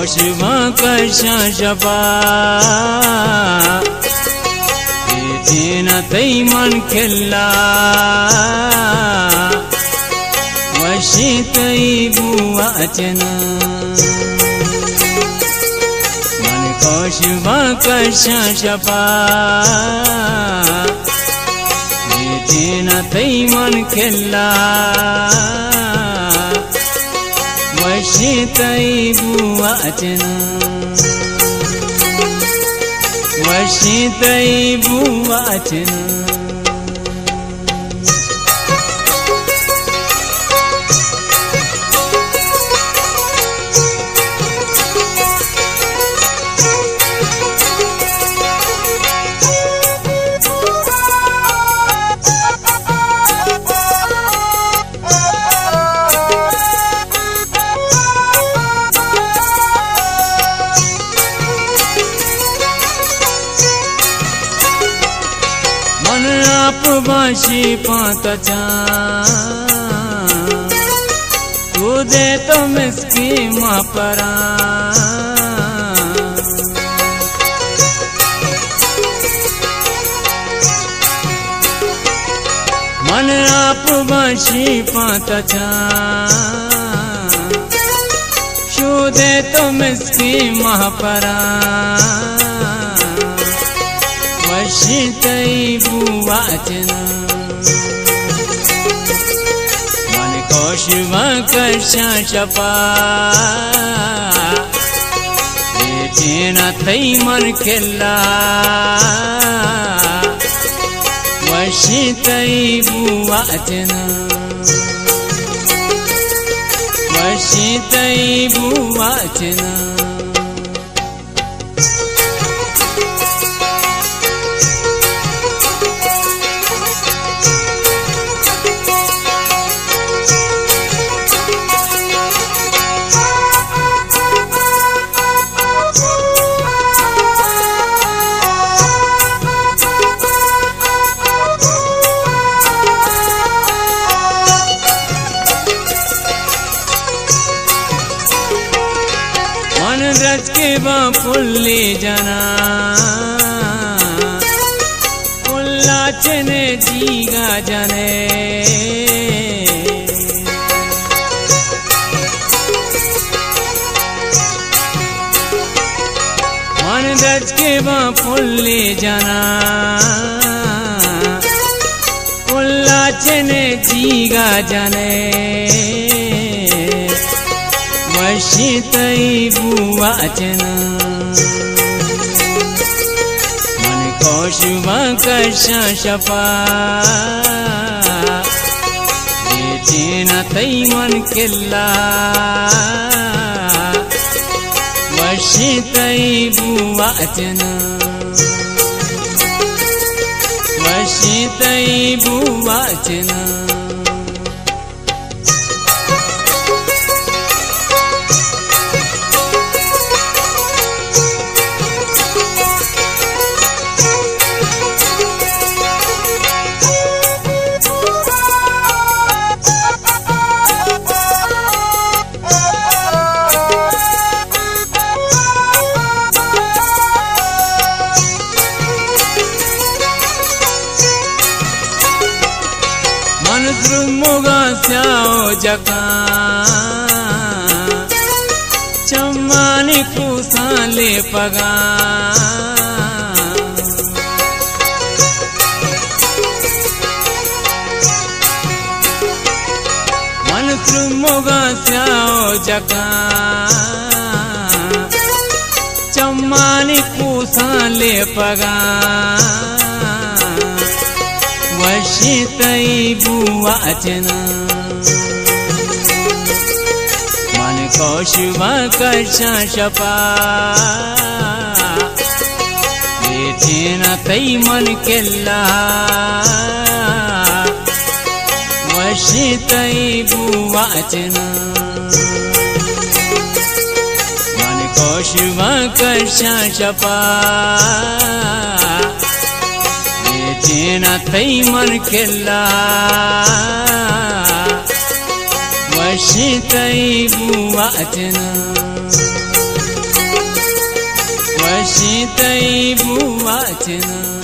خوش باں کشاں شپا، پیٹین تئی من کلا، وشیں تئی بو اچنا۔ من خوش باں کشاں شپا، پیٹین تئی من کلا، وشیں تئی بو اچنا، وشیں تئی بو اچنا۔ من آپ باشی پانت چاں، تو دے تو مسکی ما پران۔ من آپ باشی پانت چاں، شودے تو مسکی مہ پران، وشیں تئی بو اچنا۔ من خوش باں کشاں شپا، پیٹین تئی من کلا، وشیں تئی بو اچنا، وشیں تئی بو اچنا۔ من درچکے باں پلی جناں، پلا چنے جیگا جنے۔ من درچکے باں پلی جناں، پلا چنے جیگا جنے، وشیں تئی بو اچنا۔ من خوش باں کشاں شپا، پیٹین تئی من کلا، وشیں تئی بو اچنا، وشیں تئی بو اچنا۔ من زرمگاں سیاہ و جکاں، چمانی کوساں لیپگاں۔ من زرمگاں سیاہ و جکاں، چمانی کوساں لیپگاں، وشیں تئی بو اچنا۔ من کوش باں کشاں شپا، پیٹین تئی من کلا، وشیں تئی بو اچنا۔ من کوش باں کشاں شپا، پیٹین تئی من کلا، وشیں تئی بو اچنا۔ وشیں تئی بوہاچناں۔